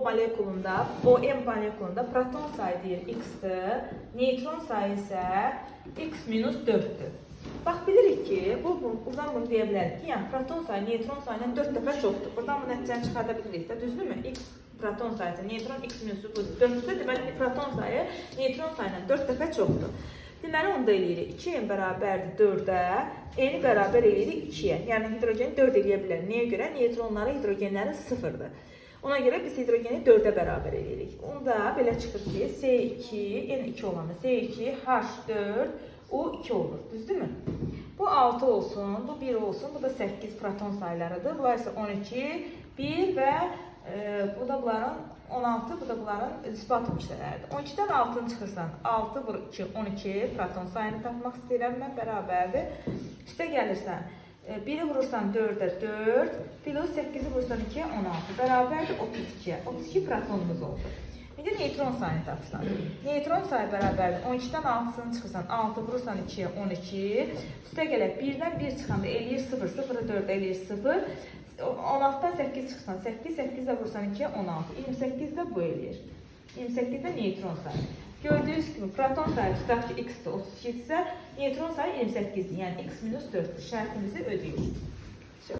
molekulunda, OM molekulunda proton sayı deyir x-dir, neytron sayı isə x minus 4-dür. Bax, bilirik ki, buradan bunu deyə bilərik ki, yəni proton sayı neytron sayından 4 dəfə çoxdur. Buradan bu nəticəni çıxarda bilirik də, düzdürmü? X proton sayısı, neytron x minus 4-dür, deməli proton sayı neytron sayından 4 dəfə çoxdur. Deməli, onu da eləyirik. 2n bərabərdir 4-ə, n bərabər eləyirik 2-yə. Yəni hidrogeni 4 eləyə bilər. Nəyə görə? Neytronları hidrogenlərin 0-dır. Ona görə biz hidrogeni 4-ə bərabər eləyirik. Onda belə çıxır ki, S2, N2 olanda S2, H4, O2 olur. Düzdürmü? Bu 6 olsun, bu 1 olsun, bu da 8 proton sayılarıdır. Bunlar isə 12, 1 və bu da bunların 16, bu da bunların nüsbə atom kütlələridir. 12-dən 6-nı çıxırsan, 6 vur 2, 12 proton sayını tapmaq istəyirəm mən, bərabərdir. Üstə gəlirsən, 1-i vurursan 4-ə 4, plus 8-i vurursan 2-yə 16, bərabərdir 32-yə. 32 protonumuz oldu. İndi neytron sayını tapsan. Neytron sayı bərabərdir. 12-dən 6-sını çıxırsan, 6 vurursan 2-yə 12. Üstə gələk 1-dən 1 çıxanda eləyir 0, 0-ı 4 eləyir 0. 16-dan 8 çıxırsan, 8, 8 də vursan 2-yə 16. 28 də bu eləyir. 28 də neytron sayı. Gördüyünüz kimi proton sayı tutaq ki x-dir 32 isə neytron sayı 28-dir. Yəni x minus 4-dür. Şərtimizi ödəyir.